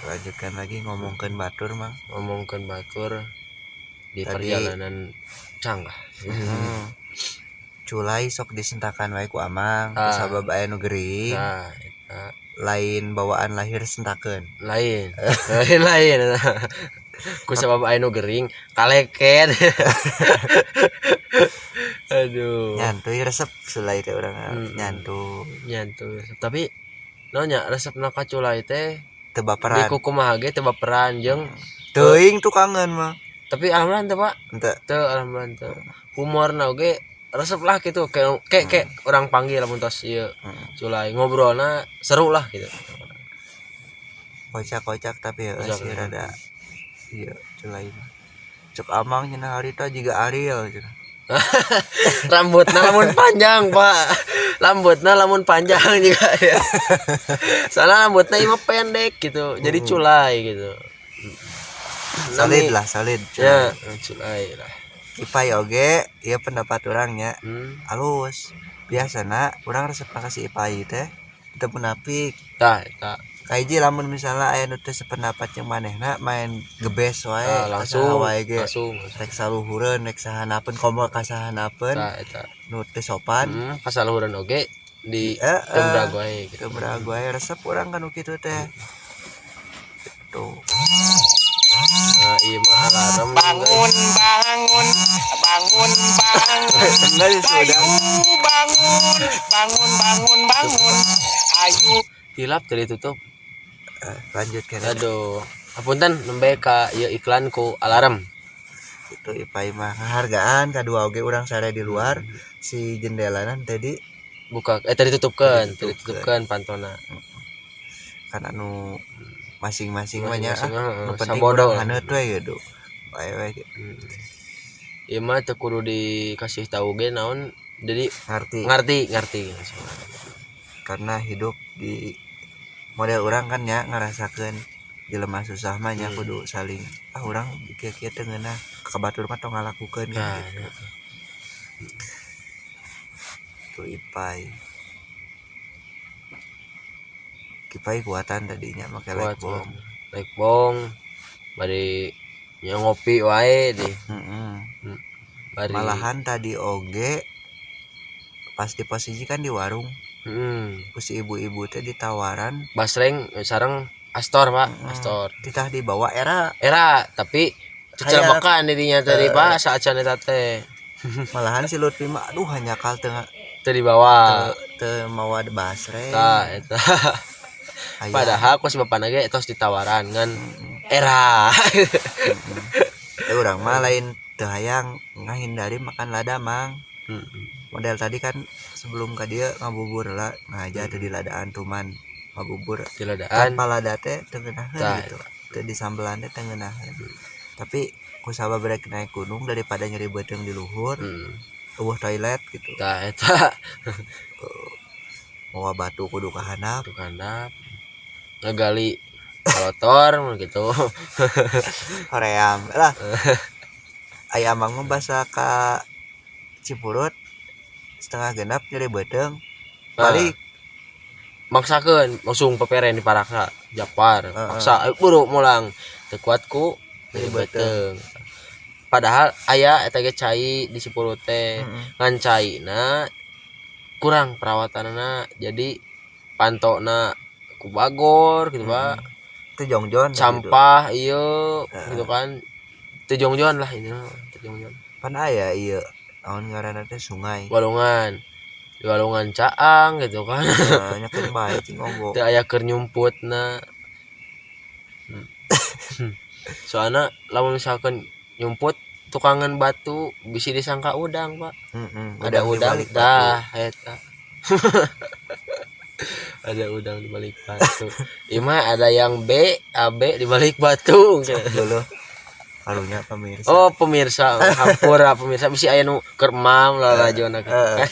Lanjutkan lagi ngomongkeun batur, Mang. Ngomongkeun batur di Tadi- perjalanan canggah. Culai sok disentakan wae ku Amang, Ah. sabab aya nu gering, Nah, eta lain bawaan lahir sentakeun. Lain lain lain ku sabab aya nu gering kaleket, aduh. Nyantuy resep sulai teh urang. Nyantuy. Nyantuy, tapi nonya resepna ka culai teh Teu di baperan. Kukumaha ge teu baperan jeung Teuing tukangeun mah. Tapi alhamdulillah teu, Pak. Henteu. Teu, alhamdulillah teu. Humorna oge resep lah gitu, kayak kayak kayak orang panggil lamun tos ieu culai ngobrolna seru lah gitu. Kocak-kocak tapi ya Kocak, sih ya. Rada iya culai mah. Cek Amang cenah harita jiga Ariel cenah. Rambutna lamun panjang, Pak, rambutna lamun panjang juga ya, soalnya rambutnya ieu mah pendek gitu, jadi culai gitu. Solid lah, solid. Ya, culai lah. Ipai oge ieu pendapat urangnya. Halus biasana urang resep ka si Ipai teh teu munafik. Tah, eta. Kahiji, lamun misalnya aya nu teu sependapat jeung manehna, main gebes wae. Tah, langsung. Ka saha wae ge. Langsung. Rek saluhureun, rek sahanapeun, komo ka sahanapeun Tah, eta. Nu teu sopan. Kasaluhureun oge di Eh, gembrag wae gitu. Gebrag wae, resep urang kan nu kitu teh gitu. Nah, ieu mah alarm. Bangun, bangun, bangun, bangun. Enggak sih, sudah. Ayo bangun, bangun, bangun, bangun. Ayo. Tilap tadi tutup. Eh, lanjutkan. Aduh, apunten nembe ka ieu iklan ku alarm. Itu Ipai mah hargaan kadua oge urang sare di luar, si jendelana tadi Buka, eh, tadi tutupkeun, tadi Tadi tutupkeun pantona. Kan anu masing-masing mah nya, Masing-masing, ah, heeh, nu penting sabodo. urang haneut we gitu bae we gitu. Ieu mah teu kudu dikasih tahu ge naon, jadi ngerti. Ngerti, ngerti. Karena hidup di model urang kan ya ngerasakeun jelema susah mah nya kudu saling, ah, urang kieu-kieu teu ngeunah ka batur mah tong ngalakukeun kan. Nah, gitu tuh Ipai. Kipai kuatan tadinya make kuat. Like bong. Like bong bari nya ngopi wae deh. Bari Malahan tadi oge pas di posisi kan di warung ku si ibu-ibu teh ditawaran. Basreng sareng Astor, Pak. Astor. Titah dibawa era. Era, tapi cecelebekan dirinya tadi, Pak, saat can eta teh. Malahan si Lutfi mah aduh hanya kal tengah teu dibawa. Teu mawa basreng. Tah, eta. Aya. Padahal ku si bapana ge tos ditawaran ngan era. Eh, urang mah lain teu hayang ngahindari makan lada, Mang. Model tadi kan sebelum ka dieu ngabubur lah ngaja teu di ladaan, tuman ngabubur Di ladaan. tanpa lada teh teu ngeunaheun Tah, gitu, teu disambelan teh teu ngeunaheun, tapi ku sabab rek naik gunung daripada nyeri beuteung di luhur, euweuh toilet gitu. Tah, eta. Mawa batu kudu ka handap. Tuh handap ngegali kalotor gitu. Hoream lah aya Amang mah basa ka Cipurut 5.30 nyeri beuteung balik. Maksakeun langsung peperen di paraksa Japar. Heeh. Paksa, ayo buru mulang teu kuat ku nyeri Nyeri beuteung, padahal aya eta ge cai di Cipurut teh. Ngan caina kurang perawatanna, jadi pantona ku bagor gitu, Pak. Teu jongjon gitu. Sampah iya gitu kan, teu jongjon lah ini mah, teu jongjon. Pan aya ieu naon ngaranna teh, sungai. Walungan, di walungan caang gitu kan. Heeh, nyakeun bae cing onggo. Teu aya keur nyumputna. Soalnya lamun misalkan nyumput tukangan batu bisa disangka udang, Pak. Ada Udang di udang balik batu. Dah eta ada udang di balik batu. Ima ada yang B A B di balik batu. Dulu karunya pemirsa. Oh, pemirsa, hampura pemirsa, bisi aya nu keur emam lalajona kan.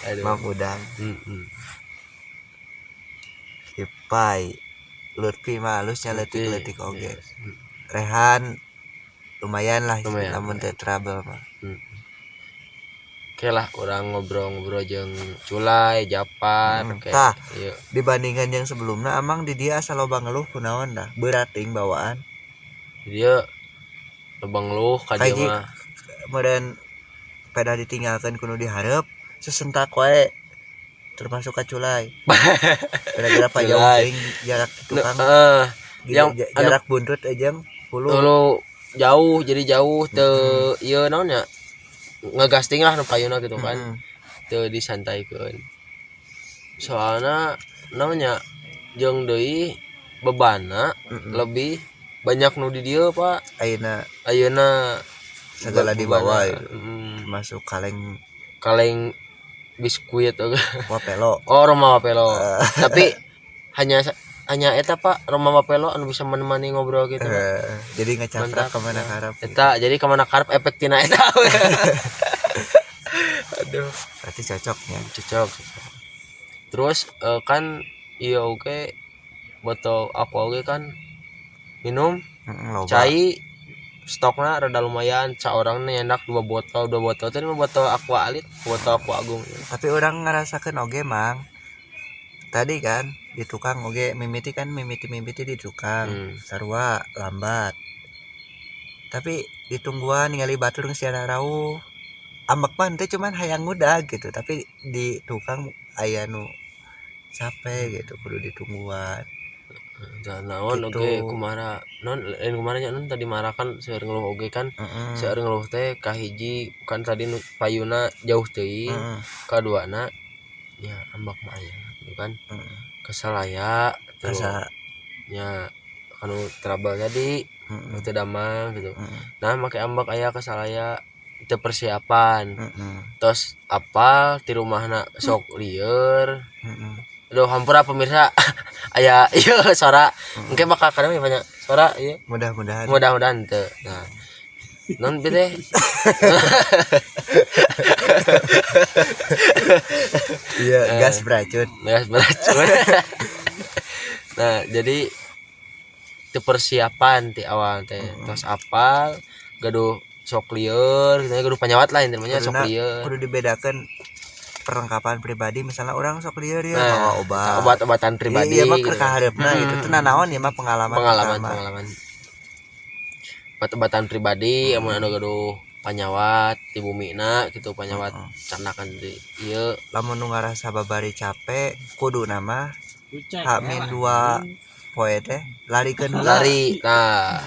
Aduh. Mam udang. Ipai Lutfi mah halusnya, leutik-leutik oge. Rehan lumayan lah. Lumayan. Lamun teu trouble mah. Oke lah, urang ngobrol-ngobrol jeung Culai, Japar, oke. Tah. Iya. Dibandingkan yang sebelumnya, amang di dia asa loba ngeluh kunaon dah? Berat ting bawaan. Dia loba ngeluh ka dia Kaji. mah. Kemudian peda ditinggalkan kudu diharap sesentak wae, termasuk ka Culai, gara-gara pa jauh Culai. teuing jarak di tukang. Heeh. Gitu, yang jarak buntut aja hulu. Dulu jauh, jadi jauh teu ieu naon nya, ngegasting lah nu payuna gitu kan. Teu disantaikeun, soalna naonnya, jeung deui bebanna lebih banyak nu di dieu, Pak. Ayeuna Ayeuna segala dibawa bebanna, itu. Termasuk kaleng. Kaleng biskuit oge. Wapelo. Oh, Roma Wapelo, tapi hanya hanya eta, Pak, Roma Wapelo anu bisa menemani ngobrol gitu. Jadi ngecaprak Mantap. kemana karep. Eta jadi kemana karep efek tina eta. Aduh. Berarti cocoknya. Cocok, cocok. Terus kan iya, oke, botol aqua oge kan minum Loba. Cai stoknya rada lumayan, ca orang nyendak dua botol, dua botol itu lima botol aqua alit, botol aqua agung. Tapi urang ngerasakan oge, mang, tadi kan di tukang oge mimiti kan, mimiti mimiti di tukang. Sarua lambat, tapi ditungguan ningali batur geus rauh, ambek mah teh cuman hayang ngudag gitu, tapi di tukang aya nu capek gitu, kudu ditungguan. Dan naon Gitu. oge kumara non lain kumaranya non tadi marah kan, seueur ngeluh oge kan. Seueur ngeluh teh kahiji kan tadi nu payuna jauh teuing. Kaduana ya ambek mah aya gitu kan. Kesel aya terus Asa nya kanu trouble tadi, nu teu damang gitu. Nah, make ambek aya, kesel aya, teu persiapan. Terus apal di rumahna sok lieur. Aduh, hampura pemirsa, aya ieu suara mungkin bakal kadang banyak suara ieu. Mudah-mudahan. Mudah-mudahan teu. Nah, non bete. Iya, gas beracun. Gas beracun. Nah, jadi itu persiapan ti awal teh terus apal gaduh sok lieur gitu, gaduh panyawat lah intinya, sok Kuduna- lieur. Kudu dibedakan perlengkapan pribadi, misalnya orang sok lieur ya Nah, bawa obat. Obat-obatan pribadi iya mah gitu. keur kahareupna gitu. Teu nanaon ya mah pengalaman Pengalaman. pertama. Pengalaman obat-obatan pribadi, amun anu gaduh panyawat di bumina gitu, panyawat candakan di ieu. Lamun nu ngarasa babari capek, kudu nama H-2 poe teh larikeun heula. Lari, nah.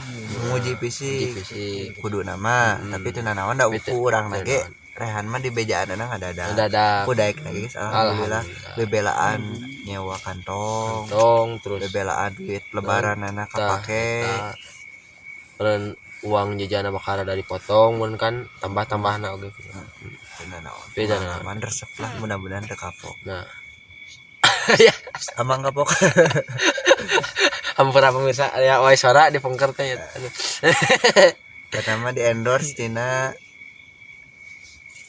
Nguji uji fisik. Fisik. Kudu nama, tapi teu nanaon da Tapi uku urang teu nage naon. rehan mah di bejaanna ngadadak. Dadak. Ku daek lagi geus, alhamdulillah. Alhamdulillah. Bebelaan nyewa kantong. Kantong terus. Bebelaan duit lebaran anak Tah, kapake. eta. Meureun uang jajan bakal rada dipotong mun kan tambah-tambahna oge gitu. Teu nanaon. Tapi teu nanaon. Pengalaman resep lah, mudah-mudahan teu kapok. Nah ya. Amang kapok. Hampura pemirsa, ya wae suara di pengker teh ya. Aduh. Pertama di endorse tina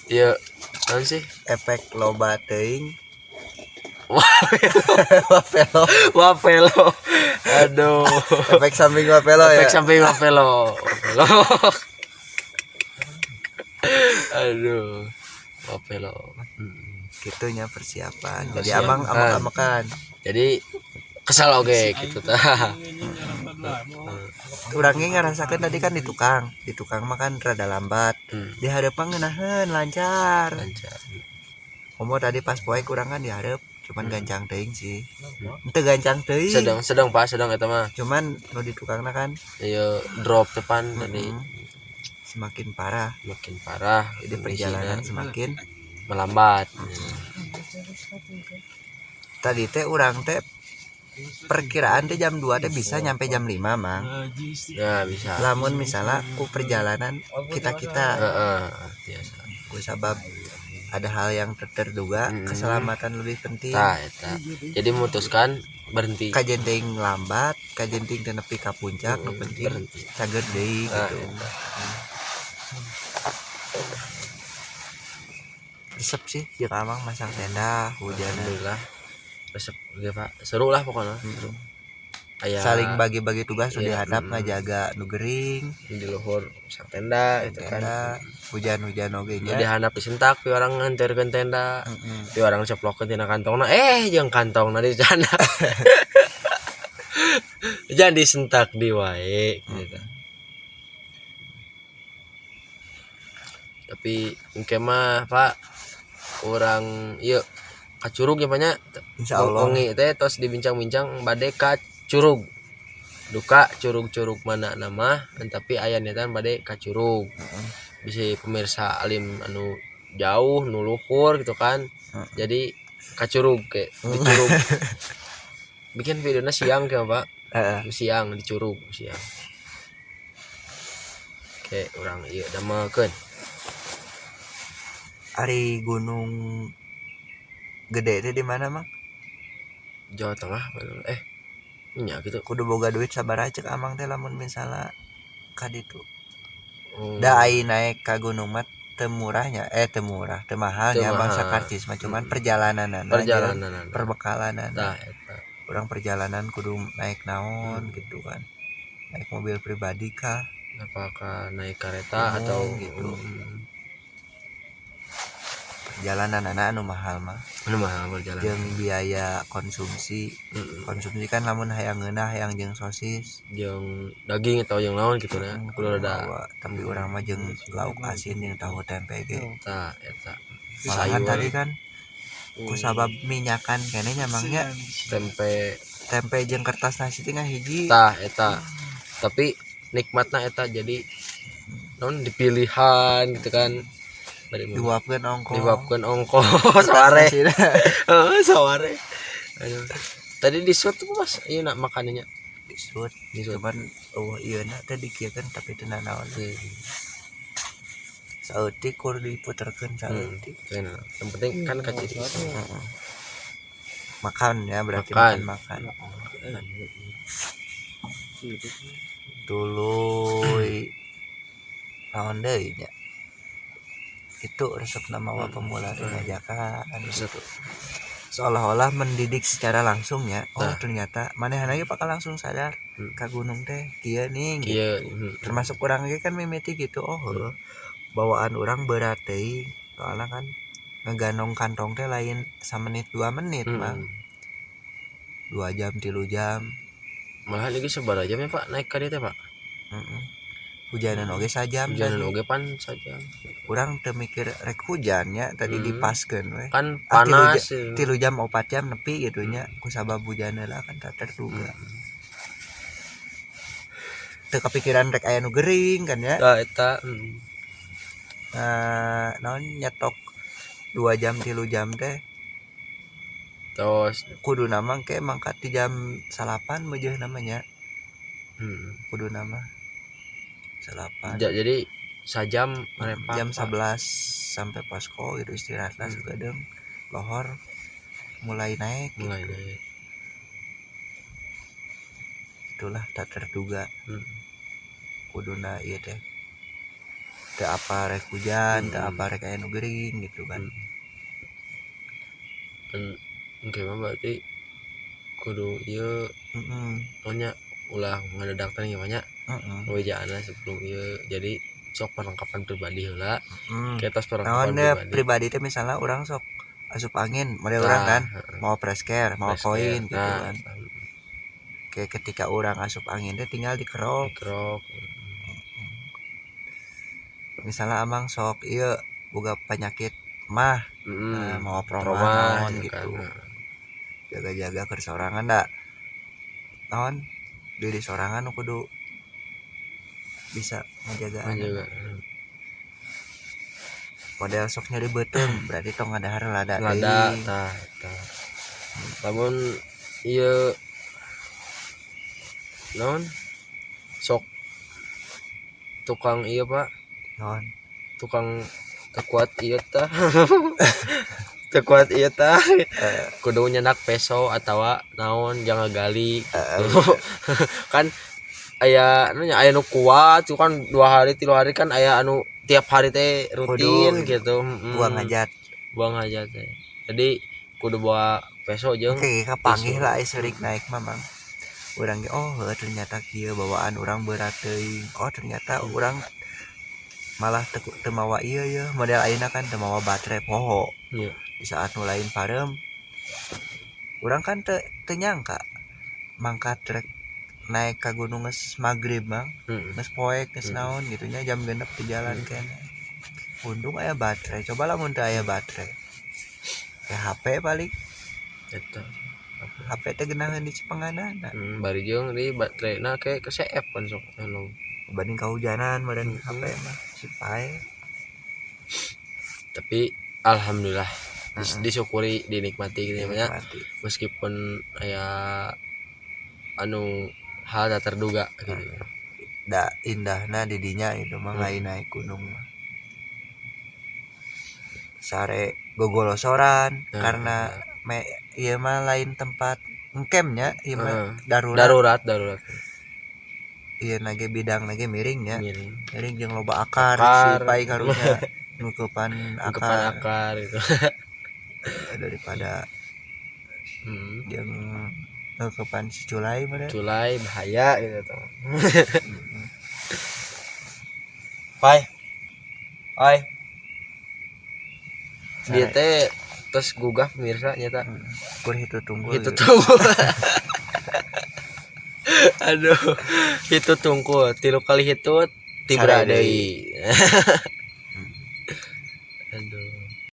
Ieu naon sih? Efek loba teuing. Wapelo. Wapelo. Wapelo. Aduh. Efek samping wapelo ya. Efek samping wapelo. Wapelo. Aduh. Wapelo. Gitunya persiapan. Jadi Persiapan. amang amang amakan. Jadi kesal oge gitu tah. Urang ge ngarasakeun tadi kan di tukang. Di tukang mah kan rada lambat. Di hareup mah ngeunaheun lancar. Lancar. Komo tadi pas poe kurang kan di hareup, cuman gancang teuing sih. Henteu gancang teuing. Sedang sedang, Pak, sedang eta mah. Cuman nu di tukangna kan Ieu drop depan tadi. Semakin parah. Makin parah. Jadi kondisinya. perjalanan semakin melambat. Tadi teh urang teh perkiraan teh jam 2 teh bisa nyampe jam 5, Mang. Nah, bisa. Lamun misalnya ku perjalanan kita-kita Heeh, biasa. ku sabab ada hal yang terduga, keselamatan lebih penting. Tah eta. Jadi memutuskan berhenti. Kajen teuing lambat, kajen teuing teu nepi ka puncak, nu penting berhenti. Cager deui Nah, gitu. eta. Resep sih jeung amang masang tenda hujan. Alhamdulillah. Resep oge, Pak. Seru lah pokoknya. Seru. Aya Saling bagi-bagi tugas nu Iya, dihandap ngajaga nu gering, di luhur sang tenda gitu kan. Tenda hujan-hujan oge Nu nya. dihandap disentak pi orang nganterkeun tenda. Heeh. Pi orang ceplokeun tina kantongna, jeung kantongna di sana. Jangan disentak di wae gitu. Tapi engke mah Pak urang ieu ka Curug ya banyak. Insyaallah. Wengi teh tos dibincang-bincang bade ka Curug. Duka curug-curug mana nama, tapi aya niatan bade ka Curug. Bisa pemirsa alim anu jauh nu luhur gitu kan. Jadi ka Curug ke di Curug. Bikin videonya siang ke Pak. Heeh. Siang di Curug siang. Oke, urang ieu damelkeun. Ari Gunung Gede teh di mana, Mang? Jawa Tengah nya gitu. Kudu boga duit sabaraha cek amang teh lamun misalnya ka ditu. Hmm. Da ai naik ka gunung mah teu murahnya, teu murah, teu mahalnya Teu bangsa mahal. karcis mah cuman perjalananana jeung Perjalanan. perbekalanana. Tah eta. Urang perjalanan kudu naik naon gitu kan. Naik mobil pribadi kah? Apakah naik kereta Umum atau gitu. Perjalanan anu mahal mah. Anu mahal perjalanan. Jeung biaya konsumsi. Konsumsi kan lamun hayang ngeunah hayang jeung sosis. Jeung daging atau jeung naon gitu na. Kudu rada. Bawa, tapi urang mah jeung lauk asin jeung tahu tempe ge. Tah eta. Malahan Sayur. tadi kan ku sabab minyakan kene nya Mang nya. Tempe Tempe jeung kertas nasi teh ngahiji. Tah eta. Tapi nikmatna eta jadi naon dipilihan gitu kan. Bari mah Diuapkeun ongkoh. Diuapkeun ongkoh sore. Heeh, sore. Aduh. Tadi di shoot tuh Mas, ieu nak makanannya. Di shoot. Di shoot. Cuman eueuh ieu na teh dikieukeun tapi teu nanaon. Saeutik kur diputerkeun saeutik. Teu nanaon. Yang penting kan kaciri. Heeh. Makan ya berarti Makan. makan. Tuluy naon deui nya. Itu resep nama wa pemula teh ngajakan. Resep. Seolah-olah mendidik secara langsung ya. Oh, Nah. ternyata manehna ge bakal langsung sadar ka gunung teh kieu nih gitu. Kieu. Termasuk urang ge kan mimiti gitu. Oh, heuh. Bawaan urang berat teuing. Soalna kan ngeganong kantong teh lain samenit 2 menit mah. 2 jam 3 jam. Malah lagi sabaraha jam ya Pak naik ka dieu teh Pak? Heeh. Hujanan oge sajam Hujanan tadi. oge pan sajam. Urang teu mikir rek hujan nya tadi dipaskeun we. Kan Ah, panas. Ya. 3 jam 4 jam nepi gitu nya ku sabab hujan heula kan tak terduga. Teu kepikiran rek aya nu gering kan ya. Tah eta. Nah, naon nyetok 2 jam 3 jam teh Tos. kudu nama ke mangkat di jam 9 meujeun namanya. Kudu nama 9. Jadi sajam repak, Jam Pak. 11 sampai posko gitu istirahat lah sakedeung lohor mulai naik Mulai gitu. naik. Itulah tak terduga. Kuduna ieu teh teu apa rek hujan, teu apa rek aya nu gering gitu kan. Engke mah berarti kudu ieu nya ulah ngadedak teh nya banyak. Wejaanna sebelum ieu. Jadi sok perlengkapan pribadi heula. Kayak tas perlengkapan Naon deh pribadi. pribadi teh misalnya orang sok asup angin model Tah, orang kan heeh. mau press care, mau Press care. koin gitu Tah, kan. Kayak ketika orang asup angin teh tinggal dikerok. Dikerok. Misalnya amang sok ieu boga penyakit mah, nah, mau proma Trauma naon gitu gitu. kan. Jaga-jaga keur sorangan da. Naon diri sorangan nu kudu bisa ngajaga. Ngajaga. Model sok nyeri beuteung berarti tong ngadahar lada Lada teuing. tah tah. Lamun ieu naon sok tukang ieu Pak, Naon? tukang teu kuat ieu tah. Teu kuat ieu tah. Kudu nyandak peso atawa naon jangan gali. Kan aya anu nya, aya nu kuat itu kan 2 hari 3 hari kan aya anu tiap hari teh rutin Kudu gitu. Buang hajat. Buang hajat teh. Jadi kudu bawa peso jeung Oke, kapanggih peso. lah ai seurik naik mah Mang. Urang ge, oh heuh, ternyata kieu bawaan urang berat teuing. Oh, ternyata urang malah teu teu mawa ieu ye, model ayeuna kan teu mawa baterai poho. Di saat nu lain pareum, urang kan teu teu nyangka mangkat rek naik ka gunung geus magrib, Mang. Geus poek, geus naon gitu nya, jam 6 di jalan keneh. Untung aya baterai, coba lamun teu aya baterai ya HP paling. Eta. HP teh geunaheun di cipenganana. Bari jeung di baterena ke ke CF kan sok anu. Banding kahujanan meureun HP mah si pae. Tapi alhamdulillah disyukuri, dinikmati gitu ya, ya. Dinikmati. Meskipun aya anu hal tak terduga gitu. Da indahna di dinya itu mah, lain naik gunung mah. Sare gogolosoran karena me ieu mah lain tempat ngcampnya ieu mah, darurat. Darurat, darurat. Ieu nage bidang nage miring nya. Miring. Miring jeung loba akar, Akar. Si pai karunya nukepan Kepan akar. Akar gitu. Daripada jeung nukepan si culai mah. Culai bahaya gitu tuh. Pai. Pai. Dia teh terus gugah, pemirsa, nyata. Kur hitut tungkul. Itu tungkul. Aduh, itu tungkul tilu kali hitut tibra Sare deui. Aduh.